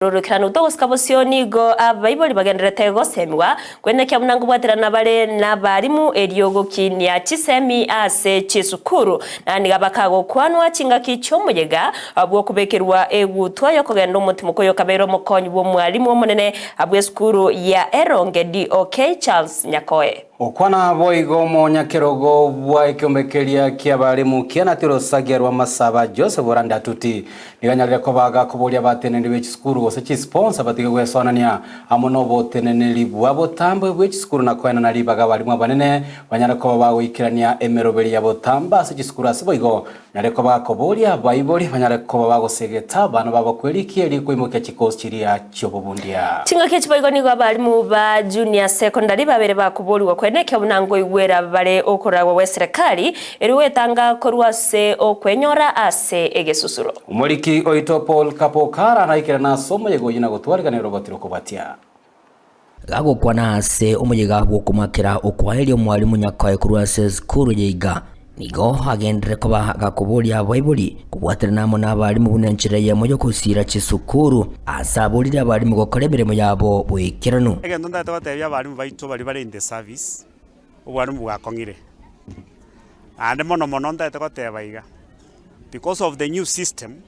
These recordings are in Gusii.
Rorokeranu togosika bosio nigo abaibori bagendererete gosemigwa, kwenekia buna nkobwaterana bare nabarimu erio gokinia chisemi ase chisukuru, na nigo bakagokwanwa chingaki chi'omoyega bw'okobekerwa egutwa y'okogenda omotimoko oyokabeire omokonyi bw'omwalimu omonene bw'esukuru ya Eronge DOK Charles Nyakoe. Okwana boigo omonyakerogo bwa ekeombe keria ki'abarimu kianati orosagia rw'amasaba Joseph Orande Atuti nigo anyarire koba agakoboria abateneneri be chisukuru gose chisponsa batige gwesoanania amo noboteneneri bwa botambe bwe chisukuru na koenana ribaga abarimu abanene banyare koba bagoikerania emeroberi ya botambe ase chisukuru ase boigo Nare kobakoboria abaibori banyare koba bagosegeta abana babo kwerikia erio koimokia chikosi chiria chi'obobundia. Chingaki echi boigo nigo abalimu ba Junior Secondary babere bakoborigwa kwenekia buna nkoigwera bare okoragwa gwe serikali erio gwetanga korwa ase okwenyora ase egesusuro. Omoriki oito Paul Kapokara naikerana ase omoyega oyio na gotwariganera obatire okobwatia. Gagokwana ase omoyega bw'okomoakera okwaeria omwalimu Nyakoe korwa ase esukuru ya iga, nigo agenderere koba gakoboria abaibori kobwaterana amo nabarimu buna enchera eyemo y'ogosiira chisukuru ase aborire abarimu gokora emeremo yabo boikeranu. Egento ntagete gotebia abarimu baito baria bare in the service, obwarimu bwakong'ire. Naende mono mono ntagete goteba iga, because of the new system,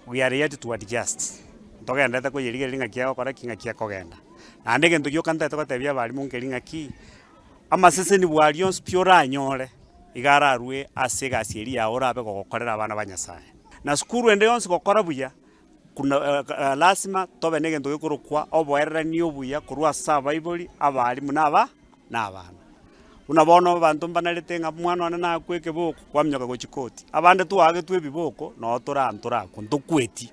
we are yet to adjust, ntogenderete koyerigereria ng'aki egokora ki ng'aki ekogenda. Naende egento gioka ntagete gotebia abalimu nkeri ng'aki, amaseseni bwaria onsi pi oranyore, iga ararue ase egasi eria yago orabe gogokorera abana ba Nyasaye. Na sukuru ende yonsi gokora buya, kuna lasima tobe na egento gekorokwa oboererani obuya korwa ase abaibori, abalimu na aba na abana. Buna bono abanto mbanarete ng'a omwana one nakwe ekeboko, kwaminyoka gochia koti. Abande twaagetwe ebiboko, noo tore ntorakwa, ntokweti.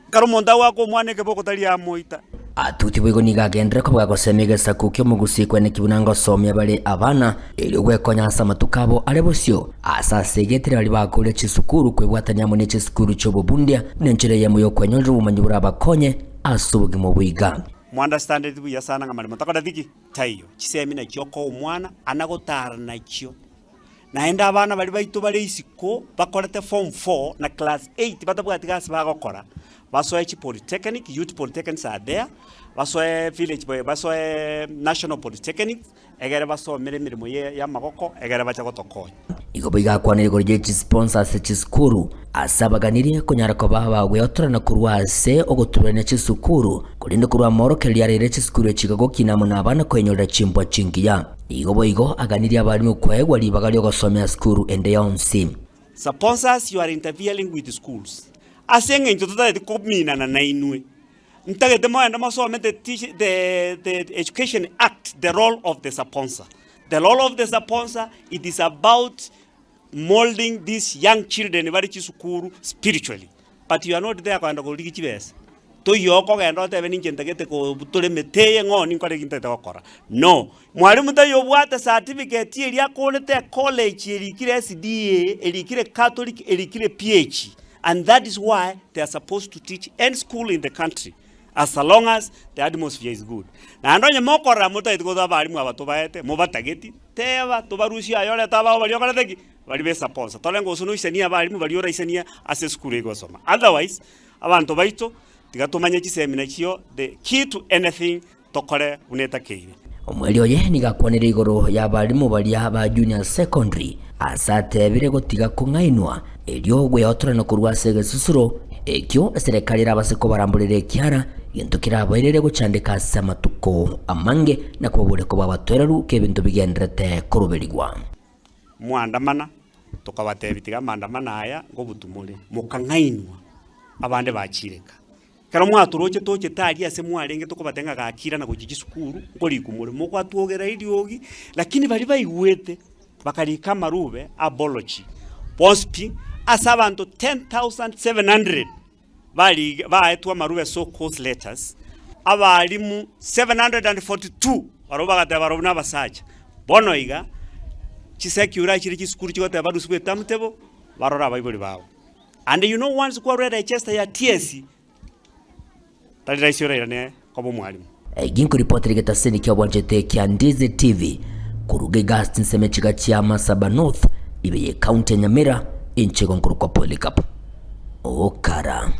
Ekero omonto agoaka omwana ekeboko tari amoita. Atuti boigo nigo agenderere koba gagosemia egesaku ki'omogusii kweneki buna ngosomia bare abana, erio gwekonya ase amatuko abo are bosio, ase asegetire baria bakoria chisukuru kwebwatania amo ne chisukuru chi'obobundia buna enchera eyemo y'okwenyorera obomanyi borabakonye ase obogima obo iga. Mo-understandeti buya sana ng'a maremo takoreti ki? Taiyo. Chisemi nachio okoa omwana, ana gotara nachio. Naende abana baria baito bare isiko bakorete form four na class eight batabwati gasi bagokora, basoe chipolytechnic, youth polytechnics are there, basoe village boy basoe national polytechnics, egere basomere emeremo ye yamagoko egere bache gotokonya. Igo boigo akwanire igoro ye chisponsa ase chisukuru, ase abaganirie konyara koba bagweotorana korwa ase ogoturania chisukuru, korende korwa amorokererio arere chisukuru echi gokina amo nabana koenyorera chimbwa chingiya. Igo boigo aganirie abarimu koegwa ribaga ri'ogosomera sukuru ende yonsi. Sponsors you are interfering with schools ase eng'encho totageti kominana nainwe ntagete mogende mosome the teach the the education act the role of the sponsor the role of the sponsor it is about molding these young children bare chisukuru spiritually but you are not there kogenda korigia chibesa toiyo okogenda otebe ninche ntagete kobutora emete eye ng'o ninkore eki ntagete gokora no. Mwalimu taiyo obwate certificate eria akorete ecollege erikire SDA, erikire Catholic, erikire PH and that is why they are supposed to teach any school in the country as long as the atmosphere is good. Naende onye mokorora motagete gotoa abalimu aba tobaete, mobatageti, teba tobarusie aye orete abao baria okorete ki? Baria be sponsor. Tore gose noisanie abalimu baria oraisanie ase esukuru egosoma. Otherwise, abanto baito tiga tomanye chisemi nachio the key to anything tokore buna etakeire. Omweri oye nigo akwanire igoro y'abalimu baria ba Junior Secondary ase atebire gotiga kong'ainwa erio gweotorana korwa ase egesusuro ekio eserekari erabase kobaramborera ekiara gento kerabairere gochandeka ase amatuko amange na kobaboria koba abatoereru k'ebinto bigenderete koroberigwa. Mwandamana, tokabatebia tiga amandamano aya ngobutu more, mokang'ainwa, abande bachireka. Ekero mwatoroche tochete aria ase mwarenge tokobatebia ng'a gaki irana gochia chisukuru, nkorikwa more, mokwatwogera eriogi, lakini baria baigwete bakarika amarube apology bonsi pi, ase abanto 10,700 bari baetwe amarube so cause letters, abalimu 742 barobwo bagateba barobwo na abasacha. Bono iga, chisecular chire chisukuru chigoteba barusigwe etimetable, barore abaibori babo. And you know once kwarure Leicester ya TSC, tari rahisi orairane koba omwalimu. Ginkoripotera egetaseni ki'obwanchete kia Ndizi TV koruga iga chinsemo chiga chia Masaba North ibe ye county ya Nyamira inche igo nkorokwa Polycarp Okara.